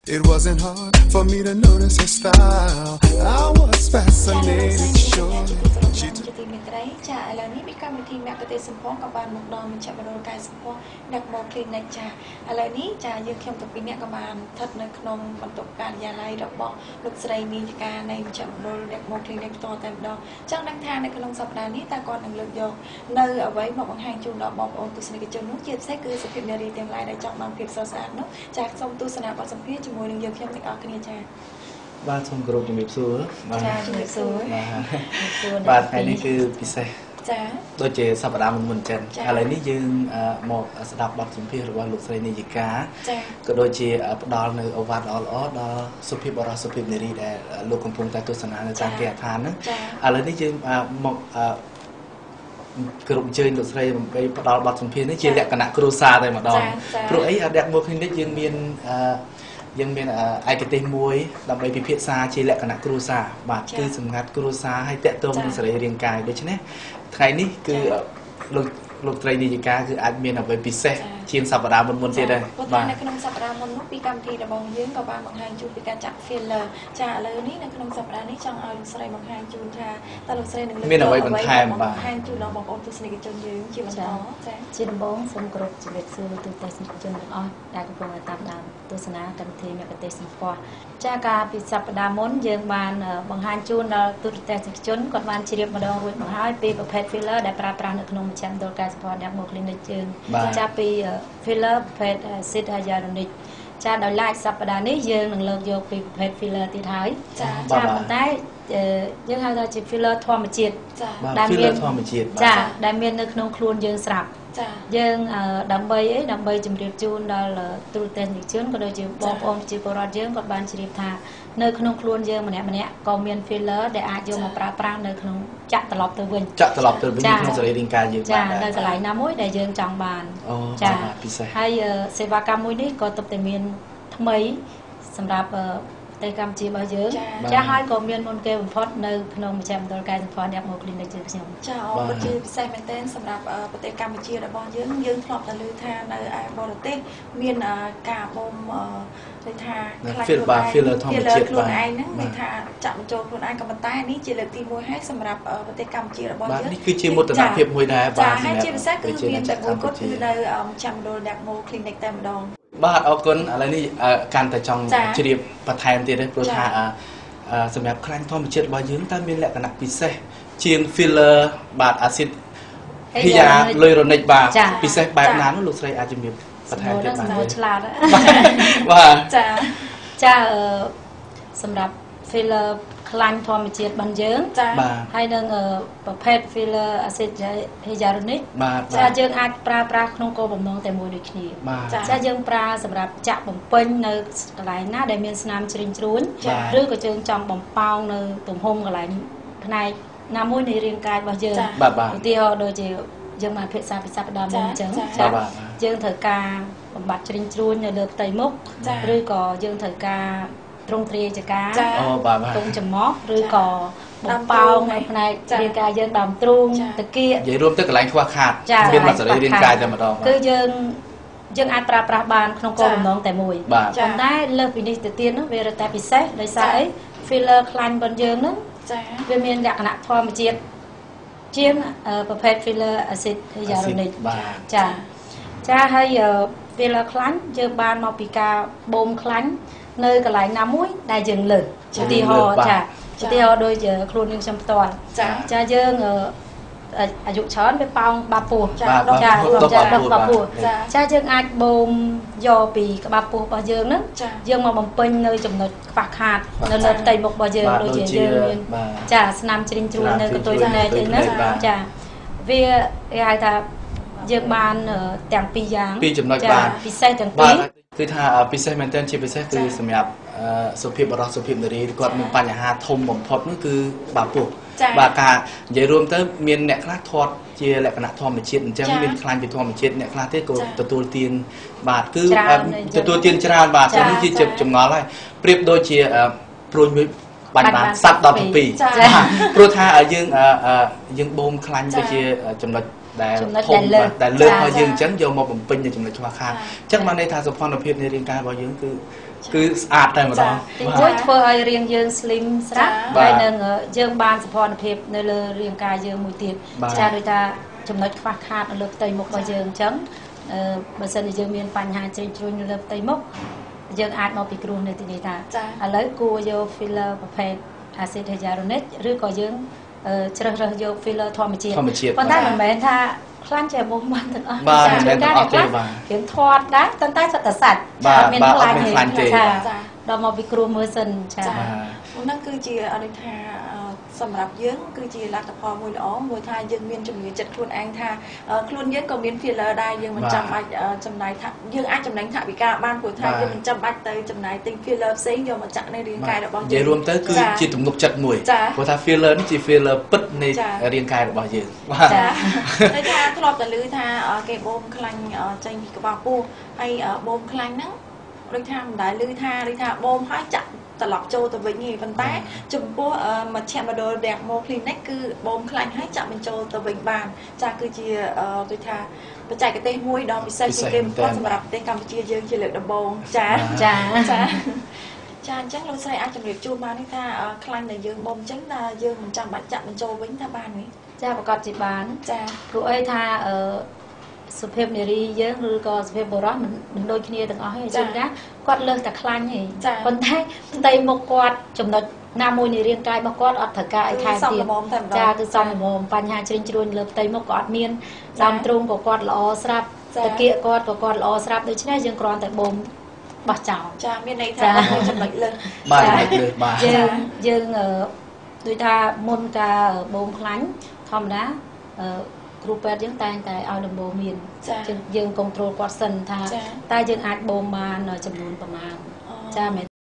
It wasn't hard for me to notice her style. I was fascinated, surely. She ជាទីមេត្រីចាឥឡូវនេះពីកម្មវិធីមគ្គុទ្ទេសក៍សម្ផស្សក៏បានមកដល់មជ្ឈមណ្ឌលកែសម្ផស្សអ្នកមក Clinic ចាឥឡូវនេះចាយើងខ្ញុំទាំងពីរនាក់ក៏បានស្ថិតនៅក្នុងបន្ទប់ការិយាល័យរបស់លោកស្រីនាយិកានៃមជ្ឈមណ្ឌលអ្នកមក Clinic ផ្ទាល់តែម្ដងចង់ដឹងថានៅក្នុងសប្តាហ៍នេះតើគាត់នឹងលើកយកនៅអ្វីមកបង្ហាញជូនដល់បងប្អូនទស្សនិកជននោះជាពិសេសគឺសុភាពនារីទាំងឡាយដែលចង់បានភាពស្រស់ស្អាតនោះចាសូមទស្សនាបទសម្ភាសន៍ជាមួយនឹងយើងខ្ញុំទាំងអស់គ្នាចា បាទសូមគោរពជំរាបសួរបាទចាជំរាបសួរបាទថ្ងៃនេះគឺពិសេសចាដូចជាសប្តាហ៍មុនមុនចឹងឥឡូវនេះយើងមកស្ដាប់បទសម្ភាសន៍របស់លោកស្រីនាយិកាក៏ដូចជាផ្ដល់នៅឱវាទល្អៗដល់សុភាពបុរសសុភាពនារីដែលលោកកំពុងតែទស្សនានៅតាមគេហដ្ឋានហ្នឹងឥឡូវនេះយើងមកគ្រប់អញ្ជើញលោកស្រីដើម្បីផ្ដល់បទសម្ភាសន៍នេះជាលក្ខណៈគ្រួសារតែម្ដងព្រោះអីអត់មកគ្លីនិកយើងមានឯកទេសមួយដើម្បីពិភាក្សាជាលក្ខណៈគ្រួសារបាទគឺសម្ងាត់គ្រួសារហើយតាក់ទងនឹងសរីរាង្គកាយដូច្នេះថ្ងៃនេះគឺលោកត្រីនាយិកាគឺអាចមានអ្វីពិសេសជាងសប្តាហ៍មុនមុនទៀតដែរបាទនៅក្នុងសប្តាហ៍មុននោះពីកម្មវិធីរបស់យើងក៏បានបង្ហាញជូនពីការចាក់ filler ចាឥឡូវនេះនៅក្នុងសប្តាហ៍នេះចង់ឲ្យលោកស្រីបង្ហាញជូនថាតើលោកស្រីនឹងមានអ្វីបន្ថែមបាទបង្ហាញជូនដល់បងប្អូនទស្សនិកជនយើងជាបន្តចាជាដំបូងសូមគោរពជំរាបសួរទូទស្សនិកជនទាំងអស់ដែលកំពុងតាមដានទស្សនាកម្មវិធីមគ្គុទ្ទេសក៍សម្ផស្សចាកាលពីសប្តាហ៍មុនយើងបានបង្ហាញជូនដល់ទូទស្សនិកជនគាត់បានជ្រាបម្ដងរួចមកហើយពីប្រភេទ filler ដែលប្រើប្រាស់នៅក្នុងមជ្ឈមណ្ឌលកែសម្ផស្សអ្នកមក clinic យើងចាពី filler ប្រភេទ acid hyaluronic ចាដោយឡែកសប្តាហ៍នេះយើងនឹងលើកយកពីប្រភេទ filler ទៀតហើយចាប៉ុន្តែយើងហៅថាជា filler ធម្មជាតិដែលមានធម្មជាតិចាដែលមាននៅក្នុងខ្លួនយើងស្រាប់ចាយើងដើម្បីអីដើម្បីជម្រាបជូនដល់ទូរទស្សនិកជនក៏ដូចជាបងប្អូនប្រជាពលរដ្ឋយើងគាត់បានជ្រាបថានៅក្នុងខ្លួនយើងម្នាក់ម្នាក់ក៏មាន filler ដែលអាចយកមកប្រើប្រាស់នៅក្នុងចាក់ត្រឡប់ទៅវិញចាក់ត្រឡប់ទៅវិញក្នុងសរីរាង្គកាយយើងបានចានៅកន្លែងណាមួយដែលយើងចង់បានចាពិសេសហើយសេវាកម្មមួយនេះក៏ទើបតែមានថ្មីសម្រាប់ប្រទេសកម្ពុជារបស់យើងចាហើយក៏មានមុនគេបំផុតនៅក្នុងមជ្ឈមណ្ឌលកែសម្ផស្សអ្នកមក Clinic យើងខ្ញុំចាអរគុណជាពិសេសមែនទែនសម្រាប់ប្រទេសកម្ពុជារបស់យើងយើងធ្លាប់តែឮថានៅឯបរទេសមានការបូមដូចថាខ្លាញ់ filler ធម្មជាតិខ្លួនឯងហ្នឹងមានថាចាក់បញ្ចូលខ្លួនឯងក៏ប៉ុន្តែនេះជាលើកទី1ហើយសម្រាប់ប្រទេសកម្ពុជារបស់យើងបាទនេះគឺជាមោទនភាពមួយដែរបាទហើយជាពិសេសគឺមានតែមួយគត់គឺនៅមជ្ឈមណ្ឌលអ្នកមក Clinic តែម្ដងបាទអរគុណឥឡូវនេះកាន់តែចង់ជ្រាបបន្ថែមទៀតទេព្រោះថាសម្រាប់ខ្លាញ់ធម្មជាតិរបស់យើងតើមានលក្ខណៈពិសេសជាង filler បាទ acid hyaluronic បាទពិសេសបែបណានោះលោកស្រីអាចជំរាបបន្ថែមទៀតបាទឆ្លាតបាទចាចាសម្រាប់ filler ខ្លាញ់ធម្មជាតិរបស់យើងចាហើយនឹងប្រភេទ filler acid hyaluronic ចាយើងអាចប្រើប្រាស់ក្នុងគោលបំណងតែមួយដូចគ្នាចាយើងប្រើសម្រាប់ចាក់បំពេញនៅកន្លែងណាដែលមានស្នាមជ្រីងជ្រួញឬក៏យើងចង់បំប៉ោងនៅទំហំកន្លែងផ្នែកណាមួយនៃរាងកាយរបស់យើងឧទាហរណ៍ដូចជាយើងបានពិភាក្សាពីសប្តាហ៍មុនអញ្ចឹងចាយើងត្រូវការបំបត្តិជ្រីងជ្រួញនៅលើផ្ទៃមុខឬក៏យើងត្រូវការទ្រង់ទ្រាយចកាទងច្រមុះឬក៏បំប៉ោងនៅផ្នែករាងកាយយើងដើមទ្រូងតាគៀកនិយាយរួមទៅកន្លែងខ្វះខាតមានមួយសរីរាង្គកាយតែម្ដងគឺយើងអាចប្រើប្រាស់បានក្នុងគោលបំណងតែមួយប៉ុន្តែលើសពីនេះទៅទៀតនោះវារឹតតែពិសេសដោយសារអី filler ខ្លាញ់របស់យើងហ្នឹងវាមានលក្ខណៈធម្មជាតិជាងប្រភេទ filler acid hyaluronic ចាចាហើយ filler ខ្លាញ់យើងបានមកពីការបូមខ្លាញ់នៅកន្លែងណាមួយដែលយើងលើសឧទាហរណ៍ចាឧទាហរណ៍ដូចខ្លួនយើងខ្ញុំផ្ទាល់ចាយើងអាយុច្រើនវាប៉ោងបាពោះចាចាដុះបាពោះចាយើងអាចបូមយកពីក្បាលពោះរបស់យើងហ្នឹងយើងមកបំពេញនៅចំណុចខ្វះខាតនៅលើផ្ទៃមុខរបស់យើងដូចជាយើងមានចាស្នាមជ្រីងជ្រួញនៅកន្ទុយភ្នែកអីហ្នឹងចាវាគេហៅថាយើងបានទាំងពីរយ៉ាងពីរចំណុចបាទពិសេសទាំងពីរគឺថាពិសេសមែនទែនជាពិសេសគឺសម្រាប់សុភាពបុរសសុភាពនារីគាត់មានបញ្ហាធំបំផុតនោះគឺបាពោះបាទការនិយាយរួមទៅមានអ្នកខ្លះធាត់ជាលក្ខណៈធម្មជាតិអញ្ចឹងមានខ្លាញ់ពីធម្មជាតិអ្នកខ្លះទៀតក៏ទទួលទានបាទគឺទទួលទានច្រើនបាទនេះជាចម្ងល់ហើយប្រៀបដូចជាព្រួយមួយបាញ់បានសัตว์ដល់7ព្រោះថាយើងបូមខ្លាញ់ដូចជាចំណុច ដែលធំដែលលើកឲ្យយើងអញ្ចឹងយកមកបំពេញនៅចំណុចខ្វះខាតអញ្ចឹងបានន័យថាសោភ័ណភាពនៃរាងកាយរបស់យើងគឺ គឺស្អាតតែម្ដង ទីមួយធ្វើឲ្យរាងយើង slim ស្រាប់ ហើយនឹងយើងបានសោភ័ណភាពនៅលើរាងកាយយើងមួយទៀត ចាដូចថាចំណុចខ្វះខាតនៅលើផ្ទៃមុខរបស់យើងអញ្ចឹង បើសិនជាយើងមានបញ្ហាជ្រីងជ្រួញនៅលើផ្ទៃមុខ យើងអាចមកពិគ្រោះនៅទីនេះថាឥឡូវគួរយក filler ប្រភេទ acid hyaluronic ឬក៏យើងជ្រើសរើសយក filler ធម្មជាតិ ប៉ុន្តែមិនមែនថាខ្លាញ់ចេះមុំបានទាំងអស់ បាទមិនមែនទាំងអស់ទេបាទ រៀងធាត់ដែរ ប៉ុន្តែសិតតែសាច់ អត់មានខ្លាញ់ទេ ចាដល់មកពិគ្រោះមើលសិន ចា ហ្នឹងគឺជាអរិថាសម្រាប់យើងគឺជាលទ្ធផលមួយល្អមួយ ថាយើងមានជំនឿចិត្តខ្លួនឯងថាខ្លួនយើងក៏មាន filler ដែរ យើងមិនចាំបាច់ចំណាយថាយើងអាចចំណេញថវិកាបាន ព្រោះថាយើងមិនចាំបាច់ទៅចំណាយទិញ filler ផ្សេងយកមកចាក់នៅរាងកាយរបស់យើង និយាយរួមទៅគឺជាទំនុកចិត្តមួយ ព្រោះថា filler នេះជា filler ពិតនៃរាងកាយរបស់យើង បាទ ចា តែថាធ្លាប់តែឮថាគេបូមខ្លាញ់ចេញពីក្បាលពោះ ហើយបូមខ្លាញ់ហ្នឹងដូចថាមិនដែលឮថាដូចថាបូមហើយចាក់ត្រឡប់ចូលទៅវិញទេ ប៉ុន្តែចំពោះមជ្ឈមណ្ឌល Dermo Clinic គឺបូមខ្លាញ់ហើយចាក់បញ្ចូលទៅវិញបាន ចាគឺជាដូចថាបច្ចេកទេសមួយដ៏ពិសេសជាងគេបំផុតសម្រាប់ប្រទេសកម្ពុជាយើងជាលើកដំបូង ចាចាចាចា អញ្ចឹងលោកស្រីអាចជម្រាបជូនបាននេះថាខ្លាញ់ដែលយើងបូមចេញតើយើងមិនចាំបាច់ចាក់បញ្ចូលវិញថាបានទេ? ចាប្រកាសជាបាន ចា ព្រោះអីថាអឺសុភាពនារីយើងឬក៏សុភាពបុរសមិនដូចគ្នាទាំងអស់ទេ ជួនកាលគាត់លើសតែខ្លាញ់ទេ ប៉ុន្តែផ្ទៃមុខគាត់ចំណុចណាមួយនៃរាងកាយរបស់គាត់អត់ត្រូវការអីថែមទៀត ចាគឺសមល្មម បញ្ហាជ្រិញជ្រួញលើផ្ទៃមុខក៏អត់មាន ដើមទ្រូងក៏គាត់ល្អស្រាប់ តាគៀកគាត់ក៏គាត់ល្អស្រាប់ ដូច្នេះយើងគ្រាន់តែបូមបោះចោល ចាមានន័យថាចំណុចលើស បាទចំណុចលើស បាទ យើងយើងដូចថាមុនការបូមខ្លាញ់ធម្មតាគ្រូពេទ្យយើងតែងតែឲ្យដំបូងមានយើងកុងត្រូលគាត់សិនថាតើយើងអាចបូមបានចំនួនប្រមាណ ចាមិន